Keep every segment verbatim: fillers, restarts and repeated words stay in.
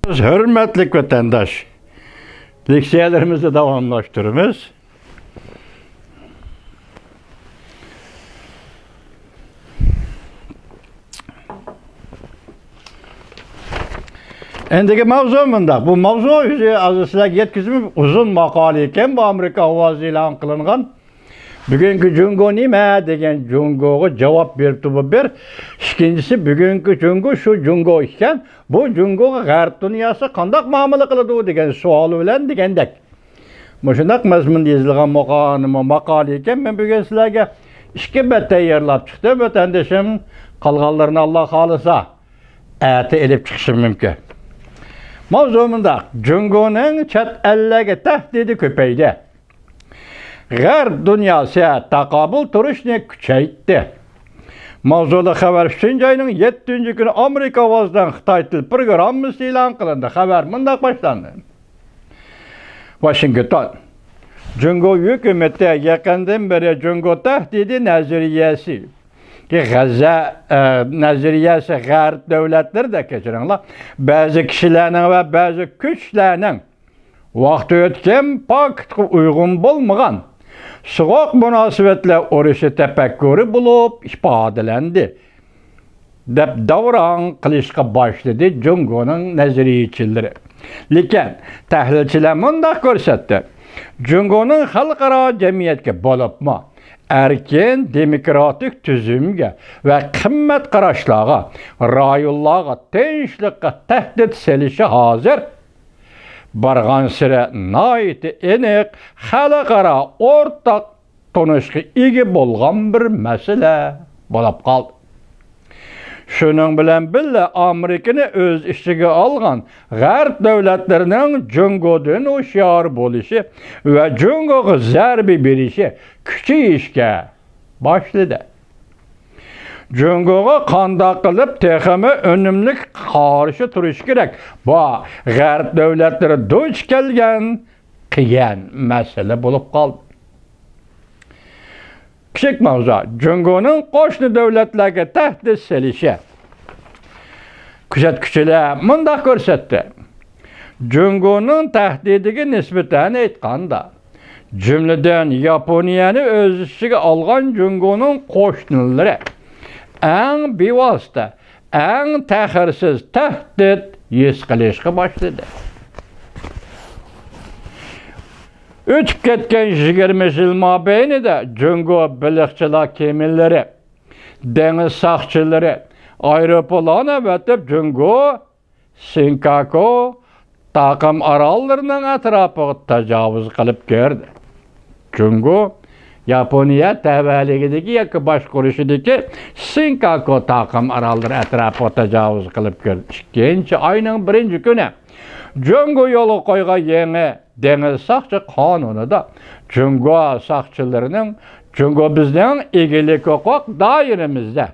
بىز ھۆرمەتلىك ۋەتەنداش، لېكسىيەلىرىمىزنى داۋاملاشتۇرىمىز. ئەندىكى ماۋزۇ مۇنداق. بۇ ماۋزۇ ئۆزى ھازىر سىلەرگە يەتكۈزۈپ، ئۇزۇن ماقالە ئىكەن. بۇ ئامېرىكا ئاۋازى ئېلان قىلىنغان. بۈگۈنكى جۇڭگو نېمە دېگەن جۇڭگوغا جاۋاب بېرىپتۇ بۇ بىر. ئىككىنچىسى، بۈگۈنكى جۇڭگو شۇ جۇڭگو ئىكەن، بۇ جۇڭگوغا غەرب دۇنياسى قانداق مۇئامىلە قىلىدۇ دېگەن سوئال بىلەن دېگەندەك. مۇشۇنداق مەزمۇندا يېزىلغان ماقالىمۇ ماقالە ئىكەن. مەن بۈگۈن سىلەرگە ئىككى بەت تەييارلاپ چىقتىم، ۋەتەندىشىم. قالغانلىرىنى ئاللا خالىسا ئەتە ئېلىپ چىقىشىم مۇمكىن. ماۋزۇ مۇنداق. جۇڭگونىڭ چەت ئەللەرگە تەھدىتى كۆپەيدى. غەرب دۇنياسى تاقابىل تۇرۇشنى كۈچەيتتى. ماۋزۇلۇق خەۋەر ئۈچىنچى ئاينىڭ يەتتىنچى كۈنى ئامېرىكا ئاۋازىنىڭ خىتاي تىل پروگراممىسى ئېلان قىلىندى. خەۋەر مۇنداق باشلاندى. ۋاشىنگتون. جۇڭگو ھۆكۈمىتى يېقىندىن بېرى جۇڭگو تەھدىتى نەزەرىيەسى، غەزە، ئە، نەزەرىيەسى غەرب دۆلەتلىرىدە، كەچۈرۈڭلار، بەزى كىشىلەرنىڭ ۋە بەزى كۈچلەرنىڭ ۋاقتى ئۆتكەن پاكىتقا ئۇيغۇن بولمىغان سوغۇق مۇناسىۋەتلەر ئۇرۇشى تەپەككۇرى بولۇپ ئىپادىلەندى، دەپ داۋراڭ قىلىشقا باشلىدى جۇڭگونىڭ نەزەرىيەچىلىرى. لېكىن تەھلىلچىلەر مۇنداق كۆرسەتتى: جۇڭگونىڭ خەلقئارا جەمئىيەتكە، بولۇپمۇ ئەركىن دېموكراتىك تۈزۈمگە ۋە قىممەت قاراشلارغا، رايونلارغا تىنچلىققا تەھدىت سېلىشى ھازىر بارغانسېرى ناھايىتى ئېنىق خەلقئارا ئورتاق تونۇشقا ئىگە بولغان بىر مەسىلە بولۇپ قالدى. شۇنىڭ بىلەن بىللە، ئامېرىكىنى ئۆز ئىچىگە ئالغان غەرب دۆلەتلىرىنىڭ جۇڭگودىن ھوشيار بولۇشى ۋە جۇڭگوغا زەربە بېرىشى كۈچىيىشكە باشلىدى. جۇڭگوغا قانداق قىلىپ تېخىمۇ ئۈنۈملۈك قارشى تۇرۇش كېرەك؟ بۇ غەرب دۆلەتلىرى دۇچ كەلگەن قىيىن مەسىلە بولۇپ قالدى. كىچىك ماۋزۇ، جۇڭگونىڭ قوشنا دۆلەتلەرگە تەھدىت سېلىشى. كۆزەتكۈچىلەر مۇنداق كۆرسەتتى. جۇڭگونىڭ تەھدىتىگە نىسبەتەن ئېيتقاندا، جۈملىدىن ياپونىيەنى ئۆز ئىچىگە ئالغان جۇڭگونىڭ قوشنىلىرى ئەڭ بىۋاسىتە، ئەڭ تەخىرسىز تەھدىت ھېس قىلىشقا باشلىدى. ئۆتۈپ كەتكەن يىگىرمە يىل مابەينىدە جۇڭگو بېلىقچىلار كېمىلىرى، دېڭىز ساقچىلىرى ئايروپىلان ئەۋەتىپ، جۇڭگو سىنكاكۇ تاقىم ئاراللىرىنىڭ ئەتراپىغا تاجاۋۇز قىلىپ كىردى. جۇڭگو ياپونىيە تەۋەلىكىدىكى ياكى باشقۇرۇشىدىكى سىنكاكۇ تاقىم ئاراللىرى ئەتراپىغا تاجاۋۇز قىلىپ كىردى. ئىككىنچى ئاينىڭ بىرىنچى كۈنى جۇڭگو يولغا قويغان يېڭى دېڭىز ساقچى قانۇنىدا جۇڭگو ساقچىلىرىنىڭ جۇڭگو بىزنىڭ ئىگىلىك ھوقۇق دائىرىمىزدە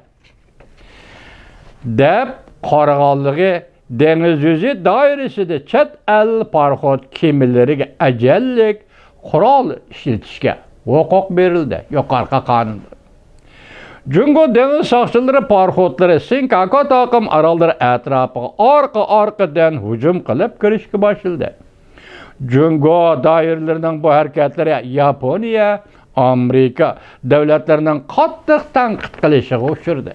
دەپ قارىغانلىقى، دېڭىز يۈزى دائىرىسىدە چەت ئەل پاراخوت كېمىلىرىگە ئەجەللىك قورال ئىشلىتىشكە ھوقۇق بېرىلدى. يۇقىرىقى قانۇندا جۇڭگو دېڭىز ساقچىلىرى پاراخوتلىرى سىنكاكۇ تاقىم ئاراللىرى ئەتراپىغا ئارقا-ئارقىدىن ھۇجۇم قىلىپ كىرىشكە باشلىدى. جۇڭگو دائىرىلىرىنىڭ بۇ ھەرىكەتلىرى ياپونىيە، ئامېرىكا دۆلەتلىرىنىڭ قاتتىق تەنقىد قىلىشىغا ئۇچرىدى.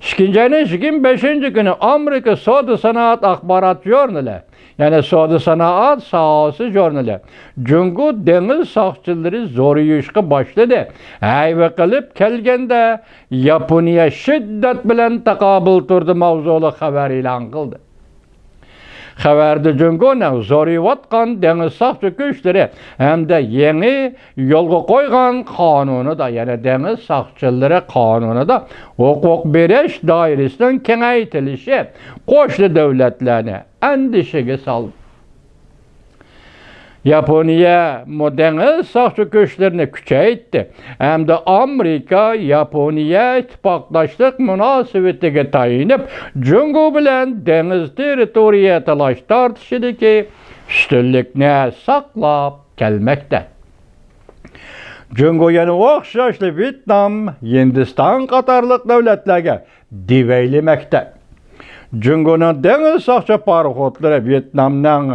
ئىككىنچى ئاينىڭ يىگىرمە بەشىنچى كۈنى ئامېرىكا سودا سانائەت ئاخبارات ژۇرنىلى، يەنى سودا سانائەت ساھەسى ژۇرنىلى، جۇڭگو دېڭىز ساقچىلىرى زورىيىشقا باشلىدى، ھەيۋە قىلىپ كەلگەندە ياپونىيە شىددەت بىلەن تاقابىل تۇردى ماۋزۇلۇق خەۋەر ئېلان قىلدى. خەۋەردە جۇڭگونىڭ زورىيىۋاتقان دېڭىز ساقچى كۈچلىرى ھەمدە يېڭى يولغا قويغان قانۇنىدا، يەنى دېڭىز ساقچىلىرى قانۇنىدا ھوقۇق بېرىش دائىرىسىنىڭ كېڭەيتىلىشى قوشنا دۆلەتلەرنى ئەندىشىگە سالدى. ياپونىيە مۇ دېڭىز ساقچى كۈچلىرىنى كۈچەيتتى ھەمدە ئامېرىكا، ياپونىيە ئىتتىپاقداشلىق مۇناسىۋىتىگە تايىنىپ، جۇڭگو بىلەن دېڭىز تېررىتورىيە تالاش تارتىشىدىكى ئۈستۈنلۈكنى ساقلاپ كەلمەكتە. جۇڭگو يەنە ئوخشاشلا ۋيېتنام، ھىندىستان قاتارلىق دۆلەتلەرگە دېۋەيلىمەكتە. جۇڭگونىڭ دېڭىز ساقچى پاراخوتلىرى ۋيېتنامنىڭ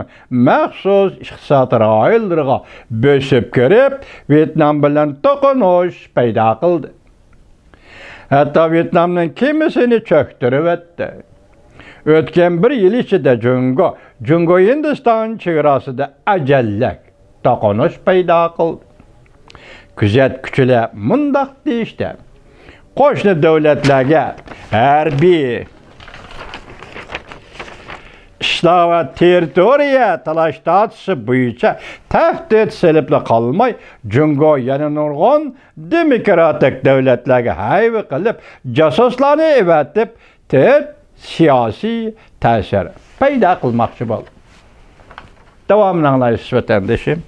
مەخسۇس ئىقتىساد رايونلىرىغا بۆسۈپ كىرىپ، ۋيېتنام بىلەن توقۇنۇش پەيدا قىلدى. ھەتتا ۋيېتنامنىڭ كېمىسىنى چۆكتۈرۈۋەتتى. ئۆتكەن بىر يىل ئىچىدە جۇڭگو، جۇڭگو ھىندىستان چېگراسىدا ئەجەللىك توقۇنۇش پەيدا قىلدى. كۆزەتكۈچىلەر مۇنداق دېيىشتى: قوشنا دۆلەتلەرگە ھەربىي، ئىشلار ۋە تېررىتورىيە تالاش-تارتىشى بويىچە تەھدىت سېلىپلا قالماي، جۇڭگو يەنە نۇرغۇن دېموكراتىك دۆلەتلەرگە ھەيۋە قىلىپ، جاسۇسلارنى ئەۋەتىپ، تۆت سىياسىي تەسىر پەيدا قىلماقچى بولدى. داۋامىنى ئاڭلايسىز، ۋەتەندىشىم.